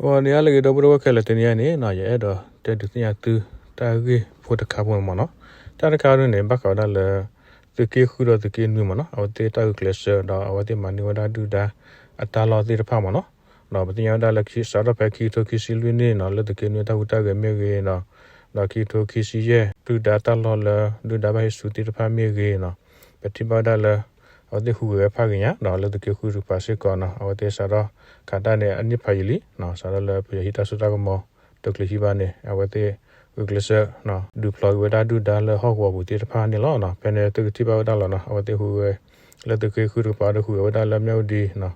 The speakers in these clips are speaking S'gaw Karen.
ဂီၤနံၤဟါလၢအဂ့ၤ ဒီပုၢ်ဝဲၢ်ခဲလၢာ်, တနံၤအံၤန့ၣ်နီၤ ယအဲၣ်ဒိးတဲဒုးသ့ၣ်ညါသုတၢ်ဂ့ၢ်ဖိတခါဖိန့ၣ်မ့ၢ်နီၤ. တၢ်တခါဒ်န့ၣ် ဘၣ်ဃးဝဲဒၣ်လၢ သုးက့ဃုဒီးသုးက့နွံမ့ၢ်နီၤ အဝဲသ့ၣ်တၢ်ဂုာ်ကျဲးစၢး ဒီးအဝဲသ့ၣ်မၤန့ၢ်ဝဲဒၣ်ဒုၣ်ဒါအတၢ်လီၢ်သ့ၣ်တဖၣ်မ့ၢ်နီၤ. ဒီးပသ့ၣ်ညါဝဲဒၣ်လၢ စးထီၣ်ဖဲခံကထိခံဆံလွံၢ်နံၣ်နီၤ လၢသုးက့နွံတၢ်ဟူးတၢ်ဂဲၤမ့ၢ်ဂ့ၤဒီး ဒီးခံကထိခံဆံယဲၢ် ဒုၣ်ဒါတၢ်လီၢ်လၢ ဒုၣ်ဒါဘၣ်ဟ့ၣ်ဆူသ့ၣ်တဖၣ်မ့ၢ်ဂ့ၤနီၤ ပထံၣ်ဘၣ်ဝဲဒၣ်လၢ အဝဲသ့ၣ်ဟူးဂဲၤဝဲဖးဂ့ၤညါ ဒီးလၢသုးက့ဃုတကပၤစ့ၢ်ကီးနီၤ အဝဲသ့ၣ်စးထီၣ်ခးတၢ်န့ၣ် အနံၣ်ဖးယံာ်လံ စးထီၣ်လၢပယီၤဟံးတၢ်စိတၢ်ကမီၤ တချုးဟံးဘၣ်န့ၣ် အဝဲသ့ၣ်ဂုာ်ကျဲးစၢး ဒုးဖျိးက့ၤဝဲဒၣ်ဒုၣ်ဒါလၢဟီၣ်ကဝီၤပူၤသ့ၣ်တဖၣ်န့ၣ်လီၤ. ဖဲန့ၣ်သုကထံၣ်ဘၣ်ဝဲဒၣ်လီၤနီၤ အဝဲသ့ၣ်ဟူးဂဲၤ လၢသုးက့ဃုတကပၤဒီးဟူးဂဲၤဝဲဒၣ်လၢမၠၣ်ဝတံၤနီၤ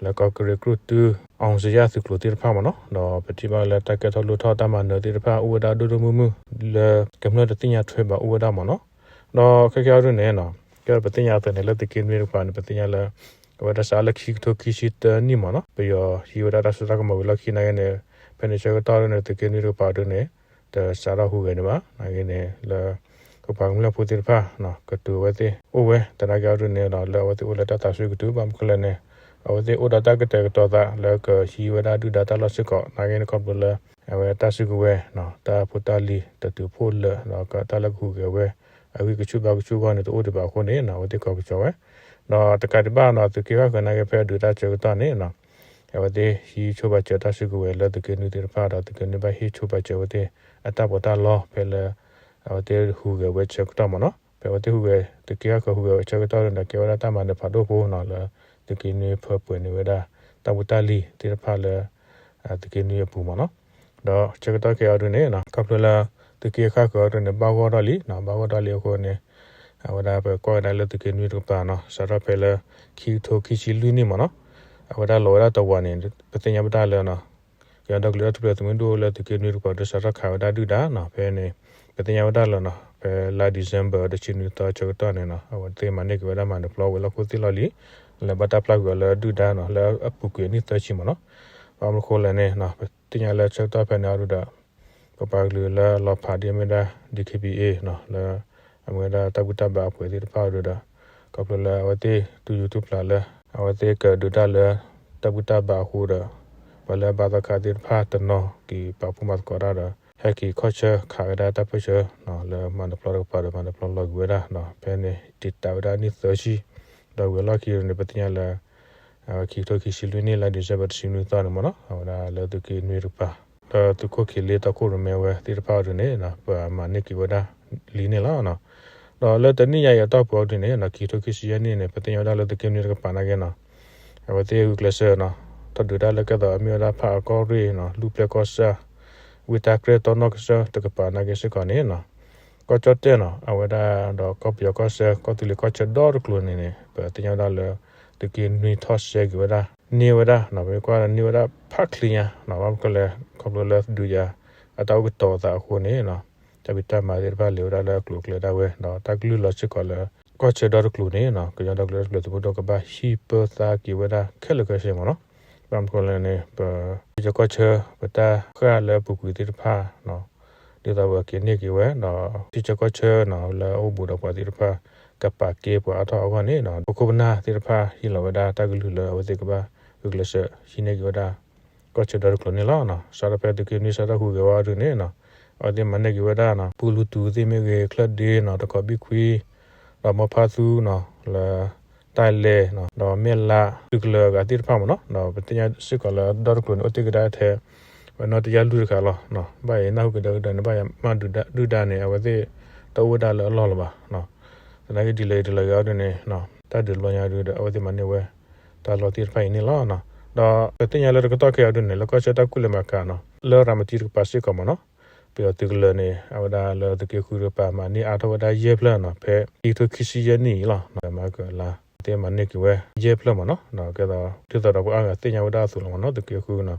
လၢကီၢ်ကရ့ၣ်ကြုၢ်တု အောင်ဇေယျ သုးကျိၤသ့ၣ်တဖၣ်မ့ၢ်နီၤ. ဒီးပထံၣ်ဘၣ်လၢတၢ်ကဲထီၣ်လိၣ်ထီၣ်တၢ်မၤနၢၤသ့ၣ်တဖၣ် အိၣ်ဝဲဒၣ်ဒိၣ်ဒိၣ်မုၢ်မုၢ် လၢကမျၢၢ်တသ့ၣ်ညါထွဲဘၣ်အိၣ်ဝဲဒၣ်မ့ၢ်နီၤ. ဒီးခဲကဲအံၤဒ်န့ၣ်နီၤ ကဲဒီးပသ့ၣ်ညါအသိးန့ၣ် လၢသုးက့နွံတကပၤန့ၣ် ပသ့ၣ်ညါလၢ အဝဲဒၣ်စးလၢခံကထိခံဆံတၢနံၣ်မ့ၢ်နီၤ ပယီၤဟံးဝဲဒၣ်တၢ်စိတၢ်ကမီၤဝံၤလီၢ်ခံနာ်က့န့ၣ် ဖဲန့ၣ်ဆၢကတီၢ်ဒ်န့ၣ် သုးက့နွံတကပၤဒ်န့ၣ် တစးထီၣ်ဟူးဂဲၤန့ၣ်ဘၣ် နာ်က့န့ၣ် လၢ ကပှၤကမျၢၢ်ဖိသ့ၣ်တဖၣ် ကတုၤဝဲသ့ၣ်အိၣ်ဝဲ သနာ်က့အံၤဒ်န့ၣ်ဒီး လၢအဝဲသ့ၣ်အိၣ်လၢတၢ်သးစူၤကတုၤ ဘၣ်မနုၤလဲၣ်န့ၣ် အဝဲသ့ၣ်အိၣ်ဒီးတၢ်ကတဲာ်ကတီၤသးလၢကဟံးဝဲဒၣ်ဒုၣ်ဒါတၢ်လီၢ်စ့ၢ်ကီး နာ်က့န့ၣ်ခီဖျိလၢ အဝဲတၢ်စုကဝဲၤ တၢ်ဖိတၢ်လံၤတတုၤဖှိၣ်လၢာ် ဒီးတၢ်လၢကဟူးဂဲၤဝဲ အဂံၢ်ကဆူၣ်ဘါကဆူၣ်အဂီၢ်န့ၣ် တအိၣ်ဒံးဘၣ်အဃိန့ၣ် အဝဲသ့ၣ်ကီၢ်ကစီၤဝဲ ဒီးတကးဒံးဘၣ်နီၤ သုးက့ဃၣ်ဃၢၤနာ်က့ဖဲအဒုးတၢ်ဆၢကတီၢ်န့ၣ် အဝဲသ့ၣ်ဟံးဆိပာ်စၢၤတၢ်စုကဝဲၤလၢသုးက့နွံသ့ၣ်တဖၣ်ဒီး သုးက့နွံဘၣ်ဟ့ၣ်ဆိပာ်စၢၤဝဲသ့ၣ် အတၢ်ပီးတၢ်လီဖဲလၢ အဝဲသ့ၣ်ဟူးဂဲၤဝဲဆၢကတီၢ်မ့ၢ်နီၤ ဖဲအဝဲသ့ၣ်ဟူးဂဲၤ သုးက့ဃၣ်ဃၢၤဟူးဂဲၤဝဲဆၢကတီၢ်န့ၣ်ဒီး ကဲဝဲဒၣ်တၢ်မၤနၢၤဖးဒိၣ်ဖိနီၤ လၢသုးက့နွံဖၢပှဲၤန့ၢ်ဝဲဒၣ် တၢ်ဖိတၢ်လံၤသ့ၣ်တဖၣ်လၢ သုးက့နွံအပူၤမ့ၢ်နီၤ ဒီးဆၢကတီၢ်ခဲအံၤဒ်န့ၣ် ခီဖျိလၢ သုးက့ဃၣ်ဃၢၤဒ်န့ၣ် ဘၣ်ဂီၢ်ထီၣ်လံ ဘၣ်ဂီၢ်ထီၣ်လံအဃိန့ၣ် အဝဲဒၣ်ပကွၢ်ဝဲဒၣ်လၢသုးက့နွံတကပၤနီၤ စးထီၣ်ဖဲလၢ ခံကထိခံဆံလွံၢ်နံၣ်မ့ၢ်နီၤ အဝဲဒၣ်လီၤဝဲဒၣ်တဝာ်န့ၣ် ပသ့ၣ်ညါဝဲဒၣ်လၢနီၤ ကညီဒီကလုာ်တၢ်ထူၣ်ဖျဲးသုးမုၢ်ဒိၣ်လၢသုးက့နွံတကပၤဒီး စးထီၣ်ခးဝဲဒၣ်ဒုၣ်ဒါနီၤ ဖဲန့ၣ် ပသ့ၣ်ညါဝဲဒၣ်လၢနီၤ ဖဲလါ December တဆံနွံသီဆၢကတီၢ်န့ၣ်နီၤ အဝဲသ့ၣ်မၤန့ၢ်က့ၤဝဲဒၣ်မၤနၢၤဖျိဝဲလီၢ်ခိၣ်သ့ၣ်လီၢ်လံ လၢဘၣ်တၢ်ပျၢ်ကွံာ်အီၤလၢဒုၣ်ဒါနီၤ လၢအပူၤကွံာ်အနံၣ်သၢဆံမ့ၢ်နီၤ ဘၣ်မနုၤဃိလဲၣ်န့ၣ် ပသ့ၣ်ညါလၢဆၢကတီၢ်ဖဲန့ၣ်အံၤဒီး ပပှၤကလုာ်လၢလီၤဖးဒ်အမ့ၢ်ဝဲဒၣ် DKBA နီၤ လၢအမ့ၢ်ဝဲဒၣ်တၢ်ဘူၣ်တၢ်ဘါအပှဲၤသ့ၣ်တဖၣ်အံၤဒီး ခီဖျိလၢအဝဲသ့ၣ်တူၢ်ယူၤတူၢ်ပျၢ်လၢ အဝဲသ့ၣ်ကဒုးတၢ်လၢ တၢ်ဘူၣ်တၢ်ဘါအဃိဒီး ပှၤလၢအဘါသီခါသ့ၣ်တဖၣ်တနီၤက့ၤပာ်ဖှိၣ်မၤသကိးတၢ်ဒီး ဟဲက့ၤခီၣ်ဆၢခးဝဲဒၣ်တၢ်ပၢၢ်ဆၢနီၤ လၢမၤနၢၤဖျိတကပၤဒီး မၤနၢၤဖျိလီၤက့ၤဝဲဒၣ်နီၤ ဖဲန့ၣ် တံာ်တာ်ဝဲဒၣ်နံၣ်သၢဆံ ဒီးဝံၤအလီၢ်ခံန့ၣ် ပသ့ၣ်ညါလၢ ခံကထိခံဆံလွံၢ်နံၣ်လါ December တဆံနွံသီန့ၣ်မ့ၢ်နီၤ အဝဲဒၣ်လၢသုးက့နွံတကပၤ လၢသုးခိၣ်ခံလ့တီခိၣ်ရိၣ်မဲဝဲသ့ၣ်တဖၣ်အံၤဒ်န့ၣ် ပမၤန့ၢ်က့ၤဝဲဒၣ်လံန့ၣ်လီၤ. ဒီးလၢတနံၣ်ညါအံၤအတီၢ်ပူၤအံၤဒ်န့ၣ် ခံကထိခံဆံယဲၢ်နံၣ်န့ၣ် ပသ့ၣ်ညါဝဲဒၣ်လၢသုးက့နွံတကပၤနာ်က့နီၤ အဝဲသ့ၣ်ဂုာ်ကျဲးစၢးနီၤ ထီၣ်ဒုးတၢ်လၢကဲသိးအမ့ၢ်ဝဲဒၣ်ဖးအၣ်ကီၢ်ရ့ၣ်နီၤ လူၢ်ပျဲၢ်ကီၢ်ဆၣ် ဝ့ၢ်တၢ်ကြဲၢ်တီနီၢ်ကစၢၢ်တကပၤနာ်က့စ့ၢ်ကီးန့ၣ်နီၤ ကီၢ်ကၠီၣ်တဲၣ်နီၤ အဝဲဒၣ်ဒီးကီၢ်ပယီၤကီၢ်စဲၣ် ကီၢ်သူလ့ၤကီၢ်ဆၢဒီတကျိၤန့ၣ်န့ၣ် ပသ့ၣ်ညါဝဲဒၣ်လၢ သုးက့နွံထီၣ်စဲက့ၤဝဲဒၣ် န့ၢ်ဝဲဒၣ်နီၤ ပမ့ၢ်ကွၢ်န့ၢ်ဝဲဒၣ်ဖးချ့ညါနီၤ ဘၣ်မနုၤလဲၣ် ခီဖျိလၢဒုးယၤ အတၢ်အိၣ်ကတီၤအသးအဃိန့ၣ်နီၤ တၢ်ဖံးတၢ်မၤသ့ၣ်တဖၣ်လဲၤဝဲဒၣ်လၢအကျိၤအကျဲဒၣ်ဝဲ ဒီးတၢ်ကလုၢ်လီၤစ့ၢ်ကီးလၢ ကီၢ်ဆၢဒီတကျိၤန့ၣ်နီၤ ကညီဒီကလုာ်တၢ်ထူၣ်ဖျဲးသုးမုၢ်ဒိၣ်ကဘၣ်ဟံးပၢသါက့ၤဝဲဒၣ်ခဲလၢာ်ခဲဆ့မ့ၢ်နီၤ ဘၣ်မနုၤလဲၣ်န့ၣ် ပ ထံဆၢကီၢ်ဆၢ ပတၢ်ဃၣ်လၢအပူၤကွံာ်သ့ၣ်တဖၣ်နီၤ ဒ်သိးပကက့ၤန့ၢ်က့ၤဝဲဒီး ထံဆၢကီၢ်ဆၢနီၤ လၢအအိၣ်ဘူးဒီးပှၤသ့ၣ်တဖၣ် ကပာ်ကဲပှၤအါထီၣ်အဂီၢ်န့ၣ်နီၤ ပခိၣ်ပနၢ်သ့ၣ်တဖၣ်ဟ့ၣ်လီၤဝဲဒၣ်တၢ်ကလုၢ်လၢအဝဲသ့ၣ်ကဘၣ်ဂုာ်ကျဲးစၢးဟံးန့ၢ်က့ၤဝဲဒၣ် ကီၢ်ဆၢဒီတကျိၤန့ၣ်လီၤ. စးထီၣ်ဖဲသုးက့နွံစးထီၣ်ဟူးဂဲၤဝဲအံၤဒ်န့ၣ်နီၤ အဝဲသ့ၣ်မၤန့ၢ်က့ၤဝဲဒၣ်နီၤ ပူလူတူသ့ၣ်မ့ၢ်ဂ့ၤ ချၢၣ်ဒ့နီၤ တခီဘံၣ်ခွံ ဒီးမီဖါသူနီၤ လၢ တၢ်လဲၤနီၤ ဒီးမဲၢ်လး သုးကလၢၤအဂၤသ့ၣ်တဖၣ်မ့ၢ်နီၤ ဒီးပသ့ၣ်ညါစ့ၢ်ကီးလၢဒီတကျိၤန့ၣ် အိၣ်တ့ၢ်ကဒါထဲ ဝဲနီၢ်တယၢ်လွံၢ်တခါလီၤ. ဘၣ်ယနၢ်ဟူကဒါကဒီးန့ၣ် ဘၣ်ယမၤဒုၣ်ဒါန့ၣ် အဝဲသ့ၣ်တအိၣ်ဝဲဒၣ်လၢအလီၢ်လၢၤဘၣ်. သနာ်က့ဒ်လဲၣ်ဂ့ၤဒ်လဲၣ်ဂ့ၤအံၤဒ်န့ၣ် တၢ်ဒုးလီၤညါဒုးဒီး အဝဲသ့ၣ်မၤန့ၢ်ဝဲ တၢ်လီၢ်သ့ၣ်တဖၣ်အံၤန့ၣ်လီၤ. ဒီးပသ့ၣ်ညါလၢတကတီၢ်ခဲအံၤဒ်န့ၣ် လၢကီၢ်ဆၢတၢ်ကူၣ်လဲၤမၤကၤနီၤ လၢရၤမတံတကပၤစ့ၢ်ကီးမ့ၢ်နီၤ ပယီၤသုးကလၢၤန့ၣ် အဝဲဒၣ်လၢသုးက့ဃုတကပၤမၤန့ၢ်အါထီၣ်ဝဲဒၣ်ယဲၢ်ဖျၢၣ်နီၤ ဖဲခံကထိခံဆံယဲၢ်နံၣ်အံၤလီၤ. မၤကလါ သ့ၣ်မၤန့ၢ်က့ၤဝဲ ယဲၢ်ဖျၢၣ်မ့ၢ်နီၤ ဒီးကဲသိး ဒ်သိးဒီးပှၤအါဂၤသ့ၣ်ညါဝဲဒၣ်အသိးလီၤမ့ၢ်နီၤ သုးက့ဃုနီၤ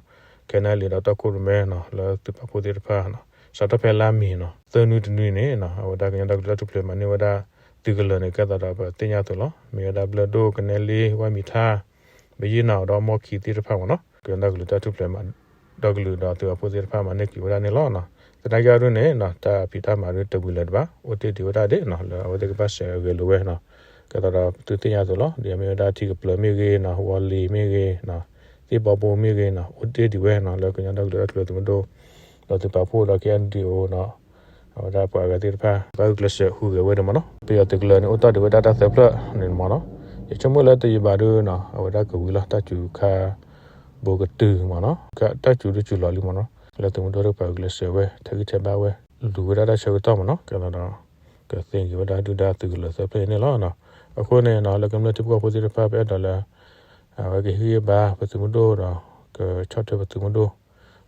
ခဲနလံဒီးတီခိၣ်ရိၣ်မဲနီၤ လၢသုးပာ်ဖှိၣ်သ့ၣ်တဖၣ်နီၤ စးထီၣ်ဖဲလါမ့ၤနီၤ သၢနွံတနွံန့ၣ်နီၤ အဝဲဒၣ်ကညီဒီကလုာ်တၢ်ထူၣ်ဖျဲးမၤန့ၢ်ဝဲဒၣ် သုးကလၢၤန့ၣ် ကဲသိးဒီးပသ့ၣ်ညါအသိးလီၤ. မ့ၢ်ဝဲဒၣ်ဘျၢၣ်ဒိၣ် ကနဲလ့ ဝါမံၤထါ ဘယ့ၣ်နီၤဒီးမီၢ်ခံသ့ၣ်တဖၣ်မ့ၢ်နီၤ ကညီဒီကလုာ်တၢ်ထူၣ်ဖျဲးမၤ ဒီကလုာ်ဒီးသုးပာ်ဖှိၣ်သ့ၣ်တဖၣ်မၤန့ၢ်က့ၤဝဲဒၣ်န့ၣ်လီၤ. သနာ်က့အံၤဒ်န့ၣ် တၢ်ဖံးတၢ်မၤဒ်တဝံၤလၢၤတဘၣ် အိၣ်တ့ၢ်ဒံးဝဲဒၣ်ဒ်နီၤ လၢအဝဲသ့ၣ်ကဘၣ်စဲးဂဲၤလိာ်ဝဲနီၤ ကဲသိးဒီးသုသ့ၣ်ညါအသိးလီၤ. ဒ်အမ့ၢ်ဝဲဒၣ်ထံကပျၢၤမ့ၢ်ဂ့ၤနီၤ ဝီၤလ့ၤမ့ၢ်ဂ့ၤနီၤ သ့ၣ်ဘီဘိမ့ၢ်ဂ့ၤနီၤ အိၣ်တ့ၢ်ဒံးဝဲနီၤ လၢကညီဒီကလုာ်တၢ်ထူၣ်ဖျဲးသုးမုၢ်ဒိၣ် ဒီးသုးပာ်ဖှိၣ်ဒီး K N D O နီၤ အဝဲဒၣ်ပှၤဂၤသ့ၣ်တဖၣ် ဘၣ်ဂုာ်ကျဲးစၢးဟူးဂဲၤဝဲဒၣ်မ့ၢ်နီၤ ပယီၤသုးကလၢၤန့ၣ် အိၣ်တ့ၢ်ဒံးဝဲဒၣ်တၢ်သၢဖျၢၣ်န့ၣ်မ့ၢ်နီၤ ယဆိကမိၣ်လၢတယံာ်ဘၣ်ဒုးနီၤ အဝဲဒၣ်ကဝံၤလီၤ တၢ်စူၤခါ ဘိကတုၤမ့ၢ်နီၤ တၢ်စူၤဒုးစူၤလီၤလံမ့ၢ်နီၤ လၢသုးမုၢ်ဒိၣ်တကပၤဂုာ်ကျဲးစၢးဝဲ ထဲးဂံၢ်ထဲးဘါဝဲ လူၤဝဲဒၣ်တၢ်ဆၢကတီၢ်မ့ၢ်နီၤ ကဲသးဒီး ကသ့ဂ့ၤဝဲဒၣ်ဒုၣ်ဒါသုးကလၢၤသၢဖျၢၣ်အံၤန့ၣ်လီၤ. အဃိန့ၣ်နီၤ လၢကမျၢၢ်ထံဖိကီၢ်ဖိသ့ၣ်တဖၣ် ပအဲၣ်ဒိးလၢ အဝဲကဟ့ၣ်ဂံၢ်ဘါပသုးမုၢ်ဒိၣ်ဒီး ကဆီၣ်ထွဲပသုးမုၢ်ဒိၣ်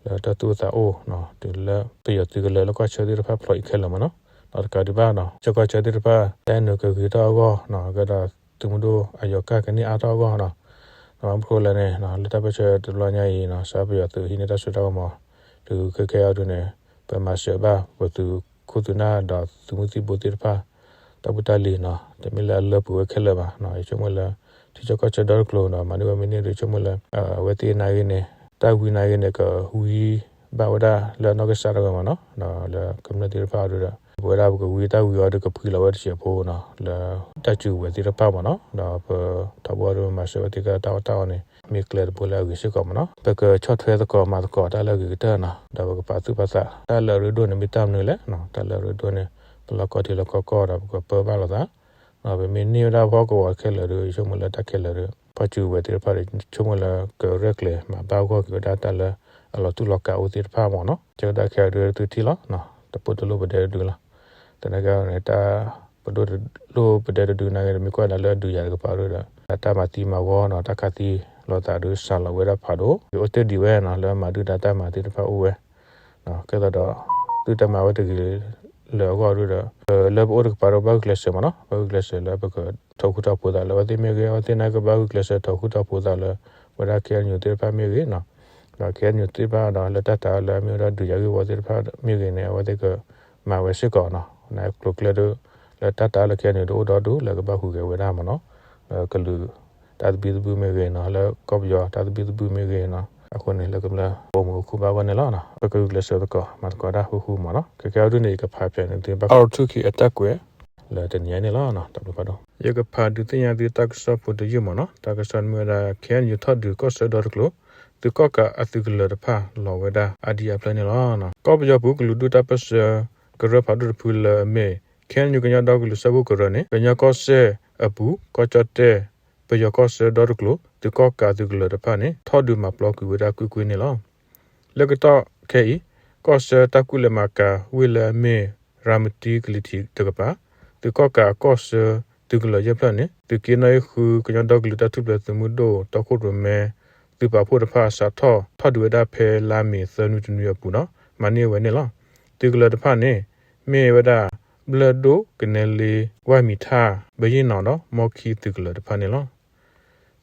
လၢတၢ်သူၣ်အိၣ်သးအိၣ်နီၤ တုၤလၢပယီၤသုးကလၢၤလၢကီၢ်ဆၢသ့ၣ်တဖၣ်ဖျိးအံၤခဲလၢာ်မ့ၢ်နီၤ ဒီးတကးဒံးဘၣ်နီၤ ကီၢ်ဆၢသ့ၣ်တဖၣ် တၢ်အဲၣ်နုာ်ကဂ့ၤထီၣ်အဂီၢ်နီၤ ကဒီးသုးမုၢ်ဒိၣ်အယီၤကၢ်ကန့ၢ်အါထီၣ်အဂီၢ်နီၤ ဒီးမ့ၢ်ဖိလဲၣ်န့ၣ် လၢတၢ်ပၢၢ်ဆၢတဘျီညါအံၤနီၤ စးပယီၤသုးဟံးန့ၢ်တၢ်စိတၢ်ကမီၤ တုၤခဲခဲအံၤဒုးန့ၣ် ပမၤစၢၤဘၣ် ပသုးခိၣ်သုးနၢ်ဒီးသုးမုၢ်သံၣ်ဘိသ့ၣ်တဖၣ် တၢ်ဖိတၢ်လံၤနီၤ တမ့ၢ်လၢအလၢပှဲၤဝဲခဲလၢာ်ဘၣ်နီၤ ယဆိကမိၣ်လၢ ထံဆၢကီၢ်ဆၢဒီတကျိၤဒီး မၤန့ၢ်ဝဲမ့ၢ်န့ၢ်ဒီး ယဆိကမိၣ်လၢ အဝဲသ့ၣ်နာ်ဂ့ၤန့ၣ် တၢ်ဝံနာ်ဂ့ၤန့ၣ် ကဝံဘၣ်ဝဲဒၣ်လၢအနီၢ်ကစၢ်တဂၤမ့ၢ်နီၤ ဒီးလၢကမျၢၢ်သ့ၣ်တဖၣ်အံၤဒီး ပဝဲဒၣ်ပကဝံတၢ်ဝံၤအီၤဒီးကဖှံလီၤဝဲတစဲးဖိနီၤ လၢတၢ်စုကဝဲၤသ့ၣ်တဖၣ်မ့ၢ်နီၤ ဒီးပထီဘိဒီးမၤစၢၤဝဲသ့ၣ်ကတၢ်အီၣ်တၢ်အီန့ၣ် မ့ၢ်ကျဲတဘိလၢအဂ့ၤစ့ၢ်ကီးမ့ၢ်နီၤ ပကဆီၣ်ထွဲသကိးမၤသကိးတၢ်လၢအဂ့ၤကတၢၢ်နီၤ ဒီးပကပာ်သူၣ်ပာ်သး တၢ်လၢအရ့ဒိၣ်န့ၣ်မ့ၢ်တၢ်မနုၤလဲၣ်နီၤ တၢ်လၢအရ့ဒိၣ်န့ၣ် ပလီၢ်ကီၢ်ထံလီၢ်ကီၢ်ကီၢ်ဒီးပကပၢဘၣ်လိာ်သး ပမ့ၢ်န့ၢ်ဝဲဒၣ်ဟီၣ်ကဝီၤခဲလၢာ်ဒီး ယဆိကမိၣ်လၢတၢ်ခဲလၢာ်ဒီး ပှၤစုကဝဲၤသ့ၣ်တဖၣ်ဒီး ယဆိကမိၣ်လၢကရဲၣ်ကျဲၤမၤဘၣ်ဂီၢ်က့ၤဝဲဒၣ်တၢ်လၢအလီၤတူၢ်လီၤကာ်အိၣ်သ့ၣ်တဖၣ်မ့ၢ်နီၤ ကဲဝဲဒၣ်ခဲအံၤဒုးသုထံၣ်လီၤ တပိၢ်တလိၣ်ပဒဲတဒုလီၤ သနာ်က့န့ၣ် တၢ်ပဒိၣ်တလိၣ်ပဒဲတဒုနာ်က့ တမ့ၢ်ကွၢ်ဒၣ်လၢအဒုးယၤတကပၤဒီး တၢ်မၤသံမၤဝီနီၤ တၢ်ခးသံလိာ်သးဒီးစှၤလီၤဝဲဒၣ်ဖးဒိၣ် ယအိၣ်တ့ၢ်ဒံးဝဲနီၤ လၢမၤဒုၣ်ဒါတၢ်မၤသ့ၣ်တဖၣ်အိၣ်ဝဲ ကဲသးဒီး သုတမၤဝဲတဂ့ၤလၢအဂီၢ်ဒီး လၢပအိၣ်တကပၤဒီးဘၣ်ဂုာ်ကျဲးစၢးမ့ၢ်နီၤ ဘၣ်ဂုာ်ကျဲးစၢးလၢပကထိးဃူထိးဖိးသးလၢအဝဲသ့ၣ်မ့ၢ်ဂ့ၤ အဝဲသ့ၣ်နာ်က့ဘၣ်ဂုာ်ကျဲးစၢးထိးဃူထိးဖိးသးလၢ ဝဲဒၣ် K N U သ့ၣ်တဖၣ်မ့ၢ်ဂ့ၤနီၤ ဒီး K N U သ့ၣ်တဖၣ်ဒီးလၢတၢ်တၢ်လၢအမ့ၢ်ဝဲဒၣ်ဒုးယၤဂ့ၢ်ဝီသ့ၣ်တဖၣ်မ့ၢ်ဂ့ၤန့ၣ် အဝဲသ့ၣ်ကမၤဝဲစ့ၢ်ကီးနီၤ နကျိၤကျဲဒုး လၢတၢ်တၢ်လၢ K N U တအိၣ်ဒီဒူၣ်လၢကဘၣ်ဟူးဂဲၤဝဲဒၣ်မ့ၢ်နီၤ လၢကလုာ်တၢ်သဘံၣ်သဘုၣ်မ့ၢ်ဂ့ၤနီၤ လၢကီၢ်ပယီၤတၢ်သဘံၣ်သဘုၣ်မ့ၢ်ဂ့ၤနီၤ အဃိန့ၣ် လၢကမျၢၢ်ပိာ်မုၣ်အခိၣ်ဘၣ်ဂီၢ်န့ၣ်လီၤ ပကဂုာ်ကျဲးစၢးသကိး မၤသကိးတၢ်ဃူဃူမ့ၢ်နီၤ ခဲကဲအံၤဒုးန့ၣ် ယကဖးဖျါန့ၢ်သုဘၣ် အါထူၣ်ခံအတၢ်ကွဲး လၢတနံၤအံၤန့ၣ်လီၤ တၢ်ဘျုးဖးဒိၣ် ယကဖးဒုးသ့ၣ်ညါသုတၢ်ကစီၣ်ဖိတယုၢ်မ့ၢ်နီၤ တၢ်ကစီၣ်မ့ၢ်ဝဲဒၣ် K N U ထီၣ်ဒုးကီၢ်ဆၢဒီတကျိၤ သုးကီၣ်ကးအသုးကလၢၤတဖၣ်လီၤဝဲဒၣ်အါဒံအါဖျၢၣ်န့ၣ်လီၤ ကီၢ်ပယီၤပူၤကလုာ်ဒူၣ်တၢ်ပၢၢ်ဆၢ ကရၢဖးဒိၣ်တဖုလၢအမ့ၢ် K N U ကညီဒီကလုာ်စၢဖှိၣ်ကရၢန့ၣ် ကညီကီၢ်စဲၣ်အပူၤ ကီၢ်ကၠီၣ်တဲၣ် ပယီၤကီၢ်ဆၢဒီတကျိၤ သုးကီၣ်ကးအသုးကလၢၤတဖၣ်န့ၣ် ထီၣ်ဒုးမၤပျီကွံာ်ဝဲဒၣ်ကွ့ၢ်ကွ့ၢ်န့ၣ်လီၤ လၢကတီၢ်ခဲအံၤ ကီၢ်ဆၢတၢ်ကူၣ်လဲၤမၤကၤဝ့ၢ်လၢအမ့ၢ် ရၤမတံကလံၤထံးတကပၤ သုးကီၣ်ကးအကီၢ်ဆၢ သုးကလၢၤယဲၢ်ဖျၢၣ်န့ၣ် သုးက့နီၣ်ဂံၢ်ဃု ကညီဒီကလုာ်တၢ်ထူၣ်ဖျဲးသုးမုၢ်ဒိၣ် တီခိၣ်ရိၣ်မဲ သုးပာ်ဖှိၣ်တဖၣ်စးထီၣ် ထီၣ်ဒုးဝဲဒၣ်ဖဲလါမ့ၤသၢနွံတနွံအပူၤဒီး မၤန့ၢ်ဝဲန့ၣ်လီၤ. သုးကလၢၤတဖၣ်န့ၣ် မ့ၢ်ဝဲဒၣ် ဘျၢၣ်ဒိၣ်, ကနဲလ့, ဝၢ်မံၤထၣ်, ဘယ့ၣ်နီၤဒီး မီၢ်ခံသုးကလၢၤတဖၣ်န့ၣ်လီၤ.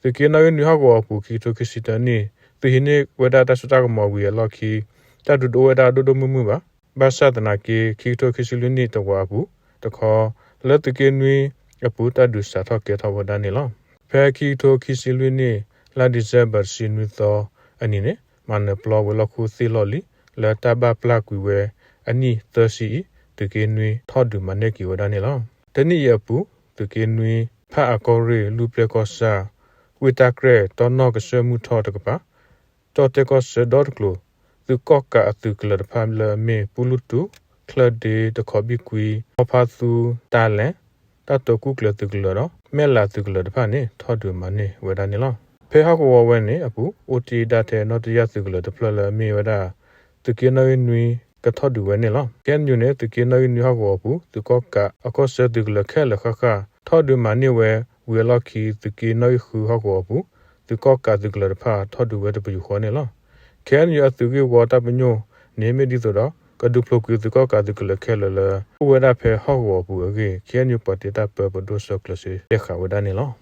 သုးက့နီၣ်ဂံၢ်နွံဟီၣ်ကဝီၤအပူၤ ခံကထိခံဆံတၢနံၣ် သုးဟံးန့ၢ်ဝဲဒၣ်တၢ်စိတၢ်ကမီၤဝံၤအလီၢ်ခံ တၢ်ဒုးတအိၣ်ဝဲဒၣ်ဒိၣ်ဒိၣ်မုၢ်မုၢ်ဘၣ်. ဘၣ်ဆၣ်သနာ်က့ ခံကထိခံဆံလွံၢ်နံၣ်တဝာ်အပူၤတခီ လၢသုးက့နွံအပူၤ တၢ်ဒုးစးထီၣ်ကဲထီၣ်ဝဲဒၣ်န့ၣ်လီၤ. ဖဲခံကထိခံဆံလွံၢ်နံၣ် လါဒံၣ်စဲဘၢၣ်တဆံနွံသီအနံၤန့ၣ် မၤနၢၤပျီဝဲၤလီၢ်ခိၣ်သ့ၣ်လီၢ်လံၤ လၢတၢ်ဘၣ်ပျၢ်ကွံာ်ဝဲအနံၣ်သၢဆံအံၤ သုးက့နွံထီၣ်ဒုးမၤန့ၢ်က့ၤဝဲဒၣ်န့ၣ်လီၤ. တနံၣ်အံၤအပူၤ သုးက့နွံ ဖၣ်အၣ်ကီၢ်ရ့ၣ် လူၢ်ပျဲၢ်ကီၢ်ဆၣ် ဝ့ၢ်တၢ်ကြဲၢ် တီနီၢ်ကစၢၢ်မုၢ်ထီၣ်တကပၤ ကၠီၣ်တဲၣ်ကီၢ်ဆၢဒီတကျိၤ သုးကီၣ်ကးအသုးကလၢၤတဖၣ်လၢအမ့ၢ် ပူလူတူၣ်, ချၢၣ်ဒ့, တခီဘံၣ်ကွံ, ဖီဖါသူ, တၢ်လဲၣ်, တၢ်တိာ်ကူၣ်ကျဲၤသုးကလၢၤဒီး မဲၢ်လးသုးကလၢၤတဖၣ်န့ၣ် ထီၣ်ဒုးမၤန့ၢ်ဝဲဒၣ်န့ၣ်လီၤ. ဖဲဟီၣ်ကဝီၤဝဲန့ၣ်အပူၤ အိၣ်တ့ၢ်ဒၣ်ထဲနီၣ်တယၢ်သုးကလၢၤတဖျၢၣ်လၢအမ့ၢ်ဝဲဒၣ် သုးက့နီၣ်ဂံၢ်နွံ ကထီၣ်ဒုးဝဲန့ၣ်လီၤ. ခဲအံၤန့ၣ် သုးက့နီၣ်ဂံၢ်နွံဟီၣ်ကဝီၤအပူၤ သုးကီၣ်ကးအကီၢ်ဆၢသုးကလၢၤခဲလၢာ်ဃၣ်ဃၣ် ထီၣ်ဒုးမၤန့ၢ်ဝဲဝံၤအလီၢ်ခံ သုးက့နီၣ်ဂံၢ်ဃုဟီၣ်ကဝီၤအပူၤ သုးကီၣ်ကးသုးကလၢၤတဖၣ် ထီၣ်ဒုးဝဲတပယူာ်ဃီန့ၣ်လီၤ. ခဲအံၤန့ၣ် အသုးဂ့ၢ်ဝီတၢ်ပညိၣ်န့ၣ်မ့ၢ်ဒ်သိးဒီး ကဒုးဖျိးကွံာ်သုးကီၣ်ကးသုးကလၢၤခဲလၢာ်လၢ အိၣ်ဝဲဒၣ်ဖဲဟီၣ်ကဝီၤအပူၤအဂ့ၢ် ခဲအံၤန့ၣ် ပှၤတ့တၢ်ပၢပဒိၣ်စၢကျၢၤစ့ တဲဃာ်ဝဲဒၣ်န့ၣ်လီၤ.